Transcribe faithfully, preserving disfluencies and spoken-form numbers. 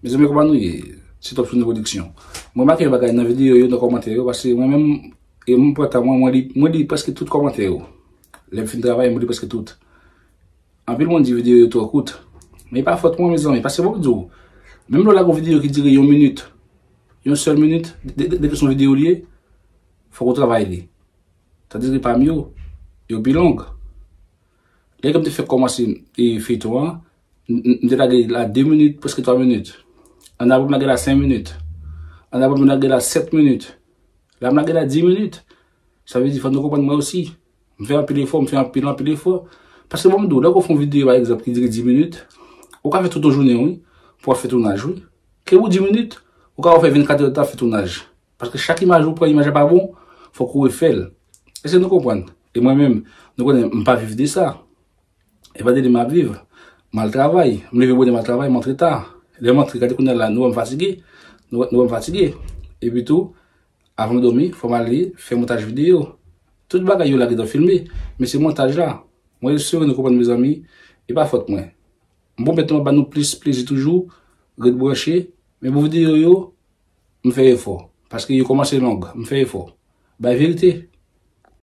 Mezanmi, kòman nou ye? Se Top Sound Production. Mwen remake yon bagay nan videyo yo, nan kòmantè yo, paske mwen menm, e mwen pran tan mwen, mwen li, mwen li prèske tout kòmantè yo. Lè m fin travay, mwen li prèske tout. Anpil moun di videyo yo twò kout. Men e pa fòt mwen, mezanmi, paske fòk m di w, menm lè w lage yon videyo ki dire yon minit, yon sèl minit, de, de, de, de son videyo li ye, fòk ou travay li. Tandiske pa m yo, yo pi long. Lè ke m te fèk kòmanse e, feyton an, m, m, m te lage la de minit, prèske twa minit. Annapre m lage la senk minit. Annapre m lage la sèt minit. La m lage la dis minit. Sa vle di, fò nou konprann mwen osi. M fè anpil efò, m fè anpil, anpil efò. Paske bon, m di w, lè w fè yon videyo, pa egzanp, ki dire dis minit, ou ka fè tout yon jounen, wi, pou w ap fè tounaj, wi. Ke pou dis minit, ou ka fè vennkat è tan ap fè tounaj. Paske chak imaj ou pran, imaj la pa bon, fòk ou refè l. Èske nou konprann? E mwen menm, nou konnen, m pa viv de sa. E pa de li m ap viv. M al travay, m leve bonè, m al travay, m antre ta. Lè m antre, gade kounye a la, nou wè m fatige. Nou, nou wè m fatige. Epi tou, avan m dòmi, fò m ale fè montaj videyo. Tout bagay yo la gentan filme, men se montaj la. Mwen espere nou konprann, mezanmi, e pa fòt mwen. M pwomèt nou ap ba nou plis plezi toujou, ret branche, men pou videyo yo, m fè efò. Paske yo kòmanse long, m fè efò. Bay verite.